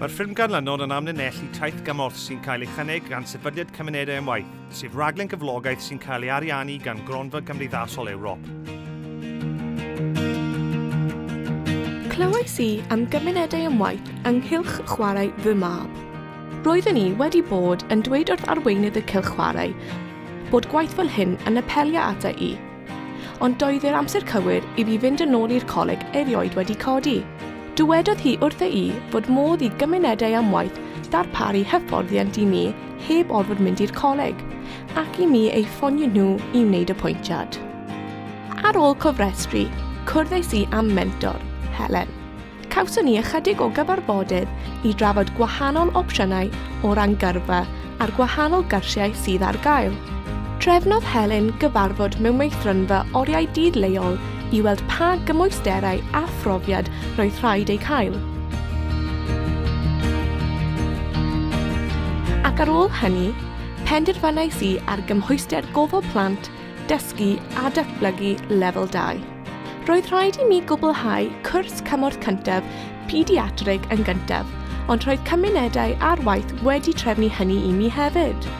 Mae'r ffilm ganlynol yn amlinellu taith gymorth sy'n cael ei chynnig gan Sefydliad Cymunedau am Waith, sef rhaglen gyflogaeth sy'n cael ei ariannu gan Gronfa Gymdeithasol Ewrop. Clywais i am Gymunedau am Waith ynghylch chwarae fy mab. Roeddwn i wedi bod yn dweud wrth arweinydd y cylch chwarae bod gwaith fel hyn yn apelio ata i, ond doedd yr amser cywir i fi fynd yn ôl i'r coleg erioed wedi codi. Dywedodd hi wrtha i fod modd i Gymunedau am Waith ddarparu hyfforddiant i mi heb orfod mynd i'r coleg, ac i mi eu ffonio nhw i wneud apwyntiad. Ar ôl cofrestru, cwrddais i â'm mentor, Helen. Cawson ni ychydig o gyfarfodydd i drafod gwahanol opsiynau o ran gyrfa a'r gwahanol gyrsiau sydd ar gael. Trefnodd Helen gyfarfod mewn meithrinfa oriau dydd leol i weld pa gymwysterau a phrofiad roedd rhaid eu cael. Ac ar ôl hynny, penderfynais i ar gymhwyster gofal plant, dysgu a datblygu lefel 2. Roedd rhaid i mi gwblhau cwrs cymorth cyntaf pediatrig yn gyntaf, ond roedd Cymunedau ar Waith wedi trefnu hynny i mi hefyd.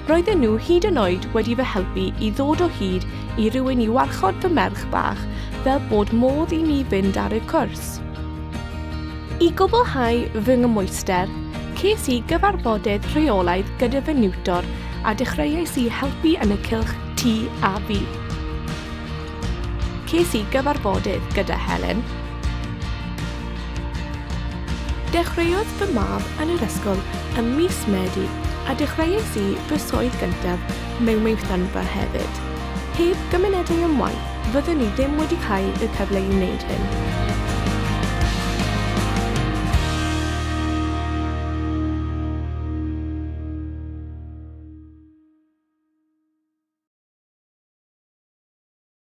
Roedden nhw hyd yn oed wedi fy helpu i ddod o hyd i rywun i warchod fy merch bach fel bod modd i mi fynd ar y cwrs. I gwblhau fy nghymhwyster, ces i gyfarfodydd rheolaidd gyda fy niwtor a dechreuais i helpu yn y cylch Ti a Fi. Ces i gyfarfodydd gyda Helen. Dechreuodd fy mab yn yr ysgol ym mis Medi a dechreuais i fy swydd gyntaf mewn meithrinfa hefyd. Heb gymunedau am waith, fyddwn i ddim wedi cael y cyfle i wneud hyn.